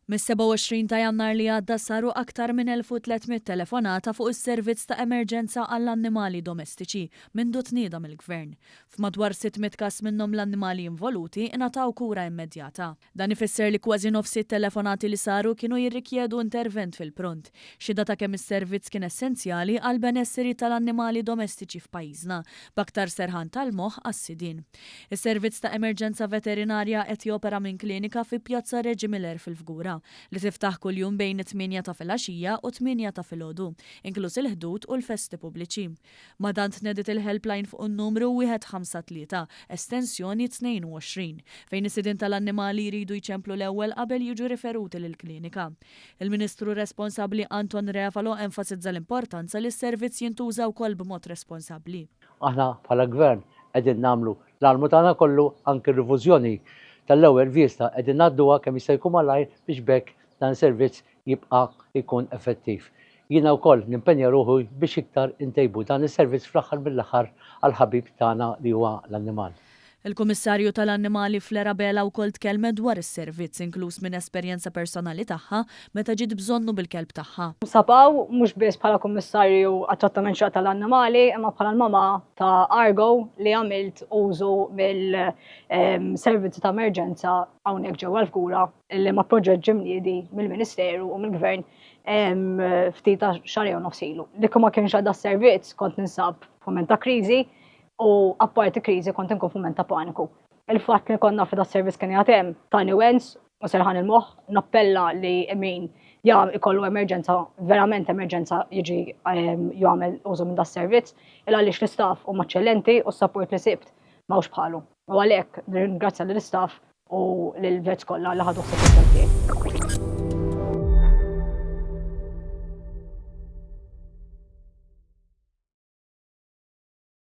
Mis-27 ta' Jannar li għadda saru aktar minn 1,300 telefonata fuq is-servizz ta' emerġenza għall-annimali domestiċi mindu tnieda mill-Gvern. F'madwar 600 każ minnhom l-annimali involuti ingħataw kura immedjata. Dan ifisser li kważi nofs it-telefonati li saru kienu jirrikjedu intervent fil-pront. Xhieda ta' kemm is-servizz kien essenzjali għall-benesseri tal-annimali domestiċi f'pajjiżna, b'aktar serħan tal-moħħ għas-sidien. Is-Servizz ta' Emerġenza Veterinarja qed jopera minn klinika fi Pjazza Reġi Miller fil-Fgura, li tiftaħ kuljum bejn it-tmienja ta' filgħaxija u t-tmienja ta' filgħodu, inkluż il-Ħdud u l-festi pubbliċi. Ma' dan tnediet il-helpline fuq in-numru 153, estensjoni 22, fejn is-sidien tal-annimali jridu jċemplu l-ewwel qabel jiġu riferuti lill-klinika. Il-Ministru responsabbli Anton Refalo enfasizza l-importanza li s-servizz jintuża wkoll b'mod responsabbli. Aħna bħala Gvern qegħdin nagħmlu l-almu tagħna kollu anki r-rifużjoni tal-ewwel viżta qegħdin ngħadduha kemm jista' jkun malajr biex b'hekk dan is-servizz jibqa' jkun effettiv. Jiena wkoll nimpenja ruħi biex iktar intejbu dan is-servizz fl-aħħar mill-aħħar għall-ħabib tagħna li huwa l-annimal. Il-Kummissarju tal-Annimali Fleur Abela wkoll tkellmet dwar is-servizz, inkluż minn esperjenza personali tagħha meta ġiet bżonnu bil-kelb tagħha. Sapaw, mhux biss bħala Kummissarju għat-Trattament Xieraq tal-Annimali, imma bħala l-mama ta' Argo li għamilt użu mill-servizzi ta' emerġenza hawnhekk ġewwa l-Fgura li ma' proġett ġie mniedi mill-Ministeru u mill-Gvern ftit ta' xahar jew nofs ilu. Li ma kienx għadha s-servizz kont ninsab f'mument ta' kriżi u apparti kriżi kont inkun f'mument ta' paniku. Il-fatt li konna f'da servizz kien jagħtem hemm tani wens u serħan il-moħħ, nappella li min jam ikollu emerġenza, verament emerġenza jiġi ehm, jagħmel użu minn da servizz, il għaliex l-istaff huma eċċellenti u s-support li sibt m'hawnx bħalu. U għalhekk nirringrazzja lill-istaff u lill-vets kollha li ħadu ħsieb il-tiegħi.